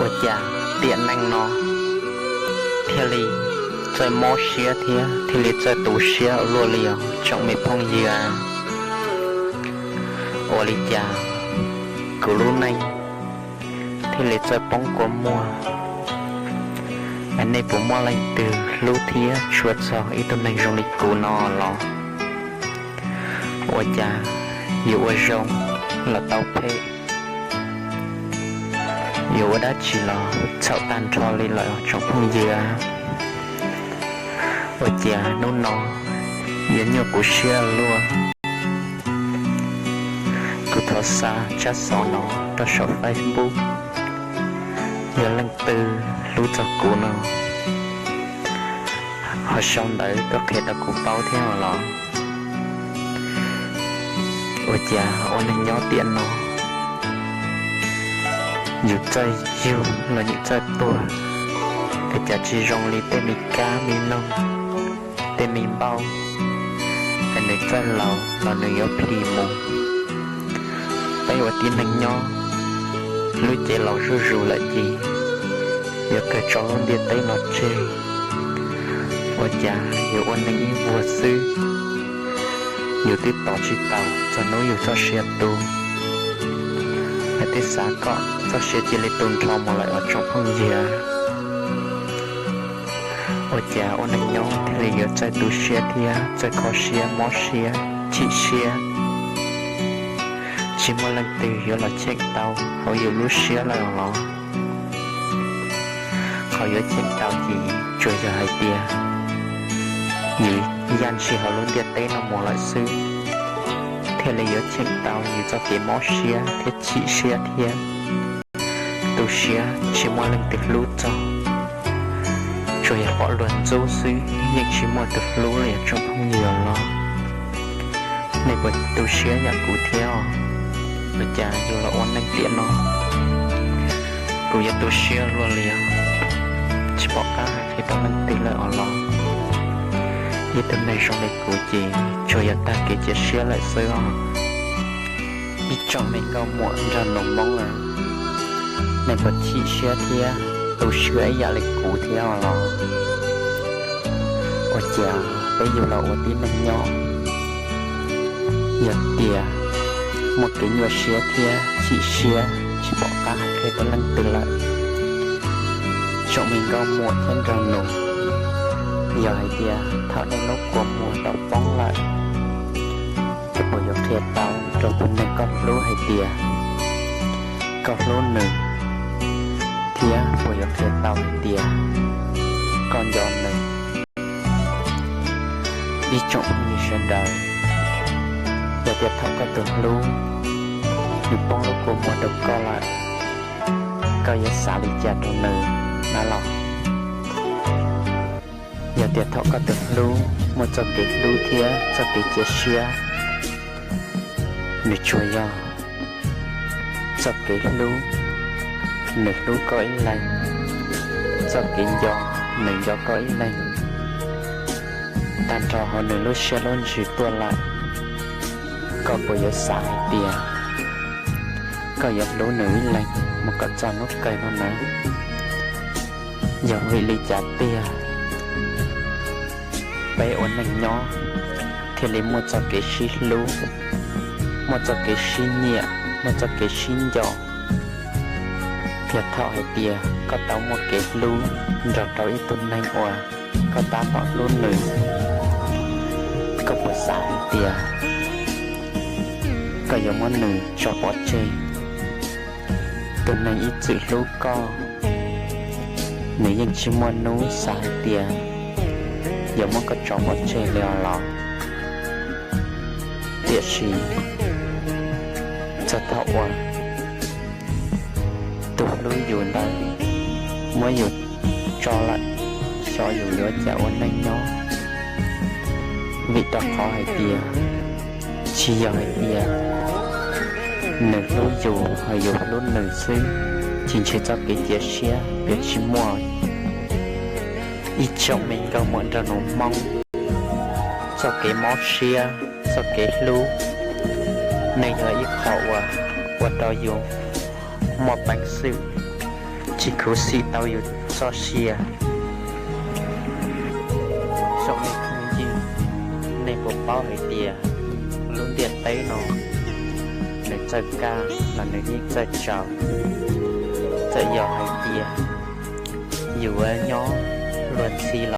Ua cas tiam neej no thiaj li txawj mob siab thiab thiaj li txawj tu siab ua luaj li os tsoom me phooj ywg? Ua li cas kuv lub neej thiaj li txawj poob kua muag? Es nej puas muaj leej twg hlub thiab tshua txog ib tug neeg zoo li kuv no los? Ua cas yuav ua zoo los tau phem, yuav ua dab tsi los txhaum tag nrho li lawm tsoom phooj ywg. Ua cas hnub no yuav nyuaj kuv siab luaj. Kuv thov xa tsab xov no rau saum Facebook, yog leej twg hlub txog kuv no ho sau ntawv tuaj qhia rau kuv paub thiab los. Ua cas ua neeg nyob tiam no yus txawj yug los yus txawj tuag, ua cas tsis zoo li tej me kab me noog, tej me npauj, es nws txawj laus los nws yuav plhis mus. Peb ua tib neeg nyob, lub cev laus zuj zus lawm ces yuav kawg tso lub ntiaj teb no tseg. Ua cas yus ua neeg ib vuag xwb, yus twb tos tsis tau txog hnub yus txoj sia tu, es twb xav kom txoj sia cia li tu nrho mus lawm os tsoom phooj ywg. Ua cas ua neeg nyob thiaj li yuav txawj tu siab thiab txawj kho siab mob siab chim siab, tsis muaj leej twg yuav los cheem tau hauv yus lub siab lawm los? Qhov yuav cheem tau ces tsuas yog hais tias yus yaj ntshis hauv lub ntiaj teb no mus lawm xwb, thiaj li yuav cheem tau yus txoj kev mob siab thiab chim siab thiab tu siab tsis muaj leej twg hlub txog. Tsuas yog pom luag ntxub xwb yeej tsis muaj tus hlub li os tsoom phooj ywg los. Nej puas tu siab yam kuv thiab os? Ua cas yus los ua neeg tiam no kuv yuav tu siab luaj li os, tsis pom qab hais qhia rau leej twg lawm os los. Ib tug neeg zoo li kuv ces tsuas yog tag kev cia siab lawm xwb os. Ib tsoom me nkauj muam nraug nus Hmoob, nej puas chim siab thiab tu siab ib yam li kuv thiab os los? Ua cas peb yug los ua tib neeg nyob, yog tias muaj kev nyuaj siab thiab chim siab tsis pom qab hais qhia rau leej twg lawm. Tsoom me nkauj muam thiab nraug nus, yog hais tias thaum nej lub kua muag tau poob lawm, koj puas yuav qhia tau rau tus neeg koj hlub hais tias koj hlub nws, thiab puas yuav qhia tau hais tias koj nco nws? Ib tsoom phooj ywg sawv daws, yog tias thaum koj tus hlub nws poob lub kua muag rau koj lawm, koj yuav xav li cas rau nws na los? Yog tias thaum koj tus hlub muaj txoj kev hlub thiab txoj kev cia siab, nws tsuas yog txoj kev hlub, nws hlub koj ib leeg, txoj kev nco, nws nco koj ib leeg, tag nrho hauv nws lub siab lub ntsws tuaj lawm, koj puas yuav xav hais tias koj yuav hlub nws ib leeg mus kom txog hnub kawg no na? Yog vim li cas tiag peb ua neeg nyob thiaj li muaj txoj kev sib hlub, muaj txoj kev sib nyiam, muaj txoj kev sib nco? Yog thaum hais tias koj tau muaj kev hlub nrog rau ib tug neeg uas koj tab tom hlub nws, koj puas xav hais tias koj yuav muab nws tso pov tseg? Tus neeg ib txwm hlub koj, nws yeej tsis muaj hnub xav hais tias yuav muab koj tso pov tseg li os los. Tiam sis txog thaum uas tus hlub yus ntawd muab yus tso lawm, xyov yus yuav ua cas ua neej nyob. Vim rau qhov hais tias tsis yog hais tias nws hlub yus ho yus hlub nws xwb, tsis ntshe txoj kev cia siab yuav tsis muaj. Ib tsoom me nkauj muam nraug nus Hmoob, txoj kev mob siab, txoj kev hlub, nws yog ib qho uas ua rau yus muaj peev xwm tsis khuv xim tau yus txoj sia. Tsoom me phooj ywg, nej puas paub hais tias lub ntiaj teb no nws txawj kaj los nws yeej txawj tsaus. Txawm yog hais tias yus nyob luag ntxhi los